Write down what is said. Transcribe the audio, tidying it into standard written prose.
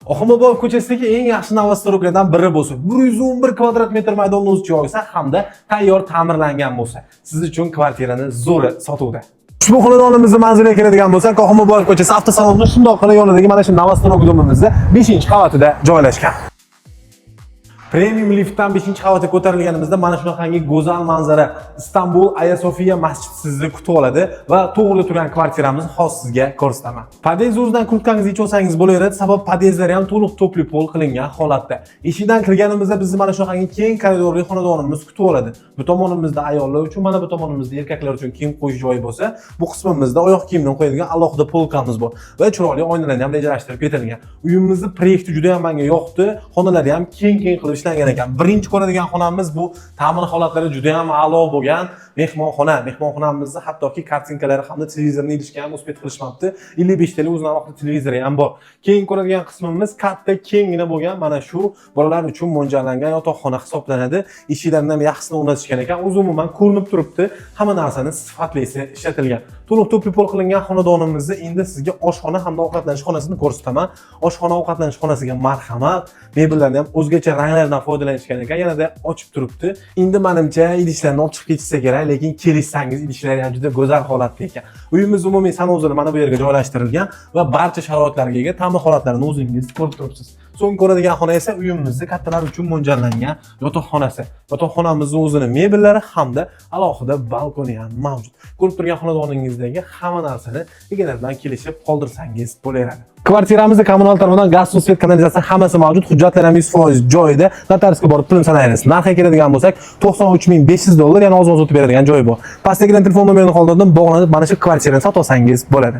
Oxunboboyev ko'chasidagi eng yaxshi новостройка lardan biri bo'lsa, 111 kvadrat metr maydonni o'z ichiga olsa hamda tayyor ta'mirlangan bo'lsa, siz uchun kvartirani zo'ri sotuvda. Ushbu xonadonimizni manziliga keladigan bo'lsak, Oxunboboyev ko'chasi, avtosalonni shundoqqina yonidagi mana shu новостройка domimizda 5-qavatida joylashgan. Premium liftdan 5-qavatga ko'tarilganimizda mana shunaqangi go'zal manzara, Istanbul Aya Sofiya masjidi sizni kutib oladi va to'g'rida turgan kvartiramizni hozir sizga ko'rsataman. Podyezdni o'zidan kurtkangizni yechib olsangiz bo'laveradi, sabab podyezdlari ham to'liq тёплый пол qilingan holatda. Eshikdan kirganimizda bizni mana shunaqangi keng koridorli xonadonimiz kutib oladi. Bu tomonimizda ayollar uchun, mana bu tomonimizda erkaklar uchun kiyim qo'yish joyi bo'lsa, bu qismimizda oyoq kiyimni qo'yadigan alohida polkamiz bor va chiroyli oynalarni ham rejalashtirib ketilgan. Uyimizni proyekti juda ham menga yoqdi. Xonalari ham keng-keng qilib ishlangan ekan. Birinchi ko'radigan xonamiz bu ta'mir holatlari juda ham a'lo bo'lgan mehmonxona. Mehmonxonamizni hattoki kartinkalari hamda televizorni ilishga ham успеть qilishmabdi. 55 talik o'zini alohida televizori ham bor. Keyin ko'radigan qismimiz katta, kenggina bo'lgan mana shu bolalar uchun mo'ljallangan yotoqxona hisoblanadi. Eshiklarni ham yaxshisini o'rnatishgan ekan. O'zi umuman ko'rinib turibdi, hamma narsani sifatlisi ishlatilgan. To'liq тёплый пол qilingan xonadonimizni endi sizga oshxona hamda ovqatlanish xonasini ko'rsataman. Oshxona, ovqatlanish xonasiga marhamat. Mebellarni ham o'zgacha ranglardan foydalanishgan ekan, yanada ochib turibdi. Endi manimcha idishlarni olib chiqib ketishsa kerak, lekin kelishsangiz, idishlari ham juda go'zal holatda ekan. Uyimiz umumiy санузел i mana bu yerga joylashtirilgan va barcha sharoitlarga ega, ta'mir holatlarini o'zingiz ko'rib turibsiz. So'ng ko'radigan xona esa uyimizni kattalar uchun mo'ljallangan yotoqxonasi. Yotoqxonamizni o'zini mebellari hamda alohida balkoni ham mavjud. Ko'rib turgan xonadoningizdagi hamma narsani egalar bilan kelishib qoldirsangiz bo'laveradi. Kvartiramizda kommunal tarmoqdan gaz, suv, свет, kanalizatsiya hammasi mavjud. Hujjatlar ham 100% joyida. Notariusga borib pulini sanaymiz. Narxiga keladigan bo'lsak, 93 500 dollar, yana oz-oz o'tib beradigan joyi bor. Pastdagidan telefon nomerini qoldirdim, bog'lanib mana shu kvartirani sotib olsangiz bo'ladi.